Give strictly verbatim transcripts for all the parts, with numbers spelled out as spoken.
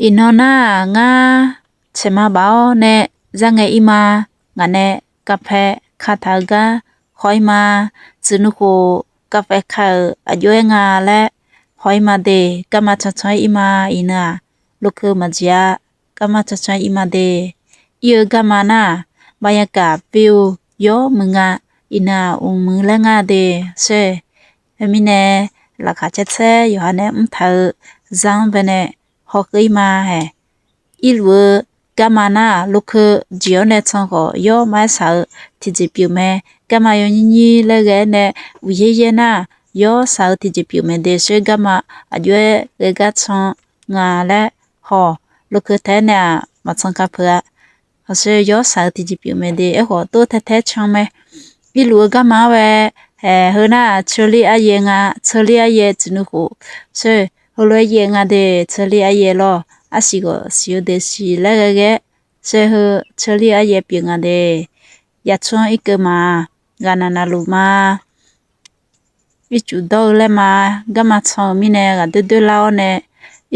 Iqnan nar-aq, ngar tsaeqma baf-awr nae zar ngae ir ma. Ngaq nae กาแฟ kataq-eu gar haw-ir ma. Tsuif nuikhof กาแฟ ka-euq aqjox-aer nga laer haw-ir ma de. Garma cancan-aer ir ma. Iqnan-aq, lokeu maqjeq-a. Garma cancan-aer ir ma de. Ir-eu garma nar-aq, บรรยากาศ view yawr muiq nga. Iqnan-aq, uqmuiq laer nga de. Sher, khoermirnae, laqkhaq caer caer yawqha nae mrtaq-eu zar-anr baenae hawkeuv-ir ma haeq. Irluf-eu garma nar-aq, lokeu jeq-awr nae can khawf yawr maqaer shaq-eu tiqjeq pyeuf mae. Garma yawnyir nyir laer ghae-aer nae uqyaer yaer nar, yawr shaq-eu tiqjeq pyeuf mae de. Sher garma aqjox-aer ghae gar can nga laer haw, lokeu taef-aer nae-aq, maqcan ka peuq-a. Hawsher yawr shaq-eu tiqjeq pyeuf mae de. Aerkhawf tov tae tae can mae. Irluf-eu garma-anr bae, heu nar-aq, เชอรี่ aryaer nga. เชอรี่ aryaer tsuif nuikhof. Sher, heulof-aer yaer nga de. เชอรี่ aryaer lawr. Arsiq ghawq siq-eu deuq siq laer ghae ghae. Sher, heu เชอรี่ aryaer pyeuf nga de. Yaqtsanr irkeuv ma. Ghaqnaq naqluf ma. Ircuf dawr-eu laer ma. Garma can-euq mirnae ghaqdoer doer lar-awr nae,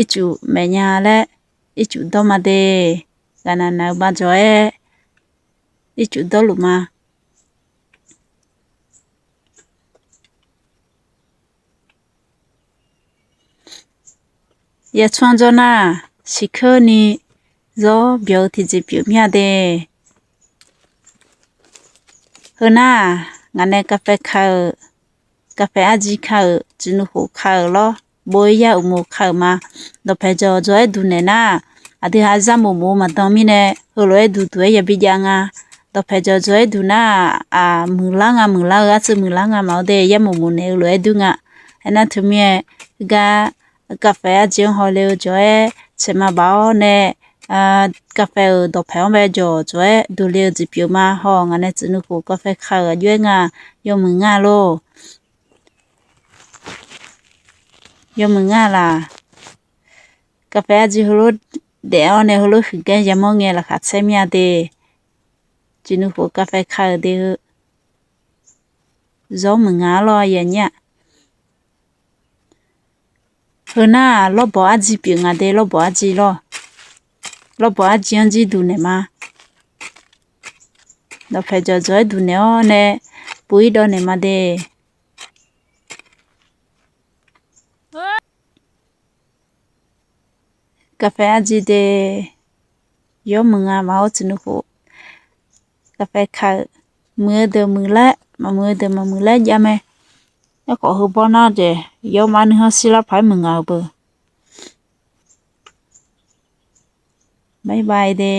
ircuf maeq nya laer, ircuf dawr ma de. Ghaqnaq naq-eu bajawq-aer, ircuf dawrluf ma. Yaqtsanr jawr nar-aq, siqkeurni zawr byawq-eu tiqjeq pyeuf mir-a de. Heu nar-aq, ngaq nae กาแฟ ka-euq, กาแฟ arjir ka-euq, tsuif nuikhof ka-euq lawr, bo-ir yar uqmov ka-euq ma. Dawqpaeq jawqjawq-aer duq naeq nar-aq, aqdui ha zar mof mof-eu maqdan mirnae, heulof-aer duq duq-aer yabi jav nga. Dawqpaeq jawqjawq-aer duq nar-aq, aq, muiqlar nga, muiqlar-eu artsuiv muiqlar nga maqawr de, yar mof mof naeq-eu lof-aer dur nga. Aernar teumirnae, heugar กาแฟ arjir-anr hawle-eu jawq-aer, tsaeqma baf-awr nae, กาแฟ euq dawqpaeq-anr bae jawqjawq-aer duq le-eu jeq pyeuf ma. Haw, ngaq nae tsuif nuikhof กาแฟ ka-euq aqjox-aer nga. Yawmuiq nga lor. Yawmuiq nga laq. กาแฟ arjir heulof daef-awr nae heulof huiqgar yamawr ngae laqkhaq tsaer mir-a de. Tsuif nuikhof กาแฟ ka-euq de heu. Zawr muiq nga-ar lawr, yanyir-aq. Heu nar-aq, lawrbawq arjir pyeuf nga de, lawrbawq arjir lawr. Lawrbawq arjir-anr jir duq naeq ma. Dawqpaeq jawqjawq-aer duq naeq-awr nae, puq-ir dawv naeq ma de. กาแฟ arjir de, yawmuiq nga maqawr tsuif nuikhof. กาแฟ ka-euq, muiq-eu deuq muiq laer, maqmuiq-eu deuq maqmuiq laer jav mae. Aerkhawf heubawr nar jeq, yawmaf nuihanr shirlar paq-aer muiq ngaq-eu beu. Bye bye de.